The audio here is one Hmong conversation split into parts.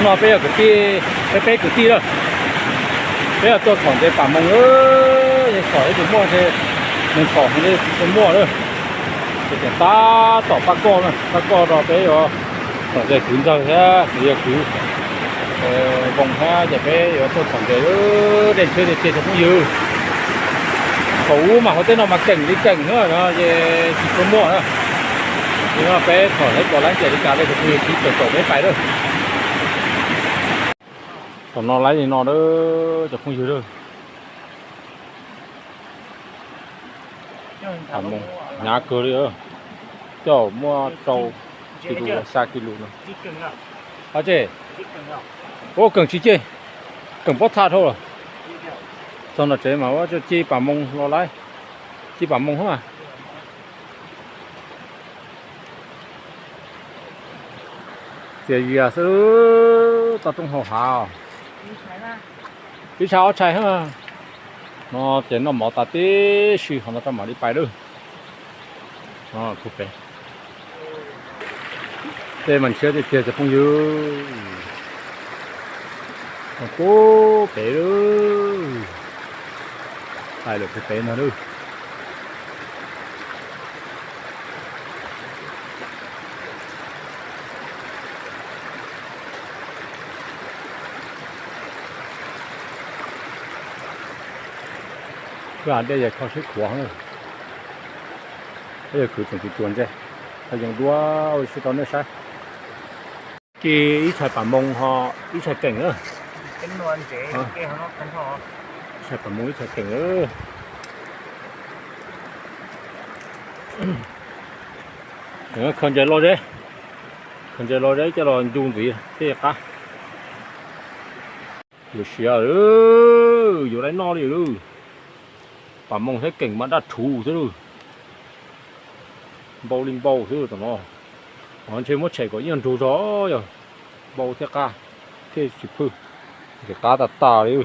No peb yog kwv tij, peb peb kwv tij lawm. Peb yog tuaj txhom ntses pam moos lawm, yeej txhom ib tug muaj ntshe, neeg txhom heev li tsis tshua muaj lawm. Ces tseem tab tom pab koj na, pab koj rau peb yuav txhom ntses kwv ntxawg thiab kwv yog kwv voos thiab ces peb yuav tuaj txhom ntses lawm, dej ntshiab tiag tiag cov phooj ywg. Thaum ub mas hauv teb no mas keem li keem na, ces tsis tshua muaj na. Ces no peb txhom tau cov laib ntses li cas li cov phooj ywg sib caum caum peb pais lawm. Thaum no laib li no lawm cov phooj ywg lawm. Hnyav kawg li, coj muaj rau kis lus, xya kis lus no. Ua keem tsis ceg, keem pob txha dhau lawm. Txog nram tsev mas ua ci pam moos los laib, ci pam moos mas. Txias zias xwb, toj roob hauv hav. Ib tshais ob tshais. No ces noj mov tas tib si, qhov no rau mam li pais lawm. Puag pem, tej mas ntshiab tiag tiag cov phooj ywg. Puag pem lawm, pais lawm puag pem no lawm. Dej yog kho siab khuav, peb yog kwv tseem tsis tsuas ntse, qhov yees duab ua si rau nej saib. Ci ib tshais pam moos ho ib tshais keem na. Ib tshais pam moos ib tshais keem. Khaws ntses los zeb, khaws ntses los zeb coj los ncu ntxiv thiaj qab. Yuav siav, yuav laib noj li lawm. Pam moos thiab keem mas daj rhuv xwb lawm. Npau li npau xwb tom no. Ntshe muab tshem kom ib nyuag nrug zog yog npau thiaj qab, thiaj tsis phwj, ntxim qab tas tas li.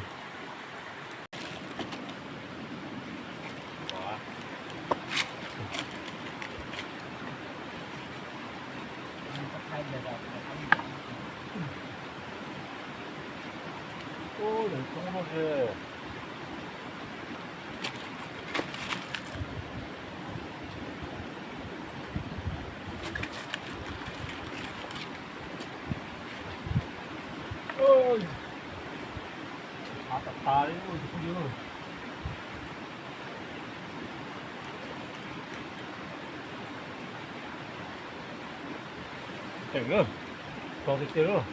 Tseem, txog tiag tiag lawm.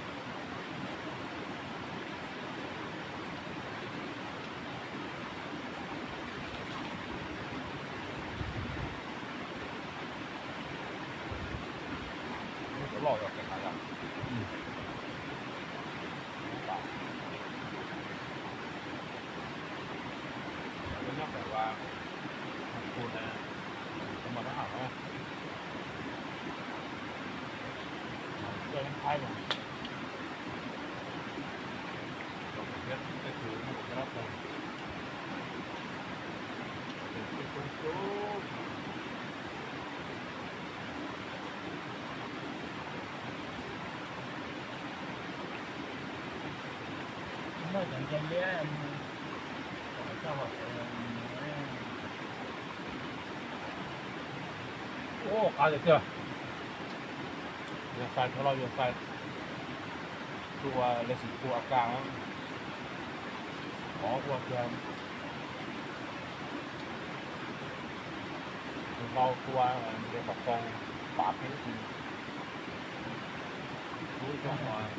Ua qab tiag tiag. Yog fais thaum los yog fais tua lej xim tua kas, qhov ua tiag. Tus hlau tua ntes qhov rooj pam peb tus, lub rooj,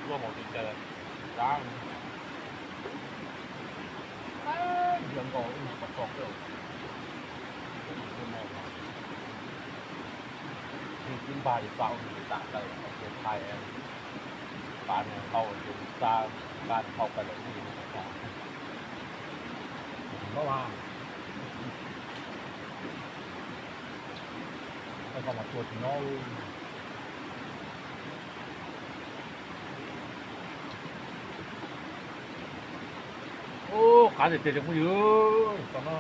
lub hauv tus cais dab. Yog nkaus lub qhov rooj, tus no, tus tib npag yus tau tus tam tawm tus thais, pam nws hlau tus xa, pam nws hlau pais lawm tus no. Ua mas tua tsis nyob. Ub, qab tiag tiag cov phooj ywg, tom no.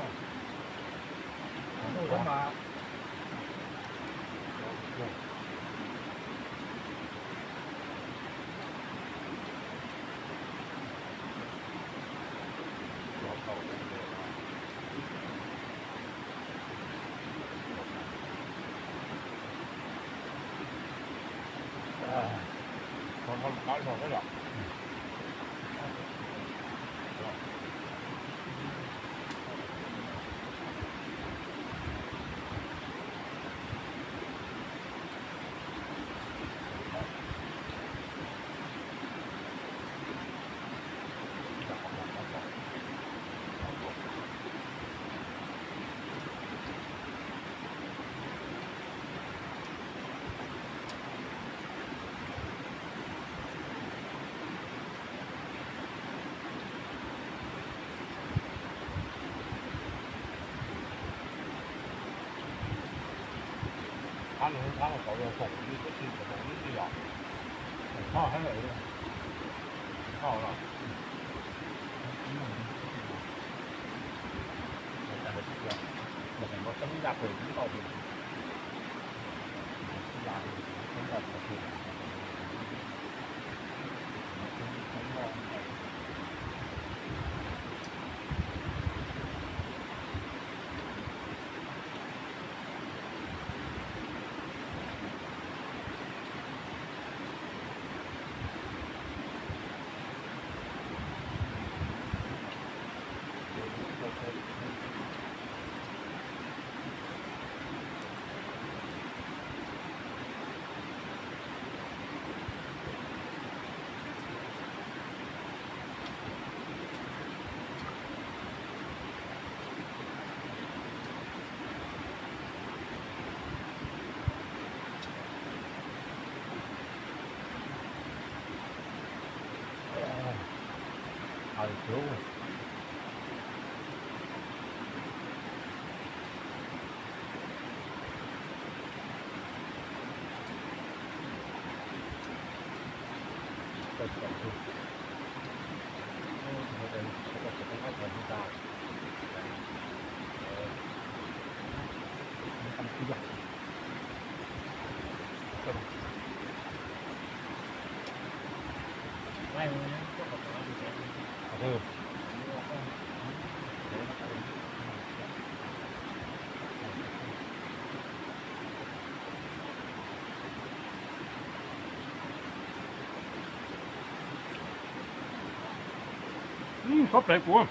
Xob plev kuv.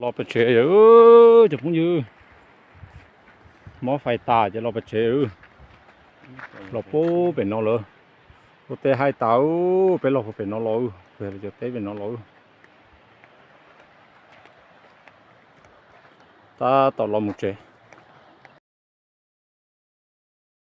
Los pem tsev yom, cov phooj ywg. Mob fais tas ces los pem tsev. Los puag pem no lawm. Ua teb haij tas, peb los puag pem no los, pem cov teb pem no los. Tab tom los mus tsev.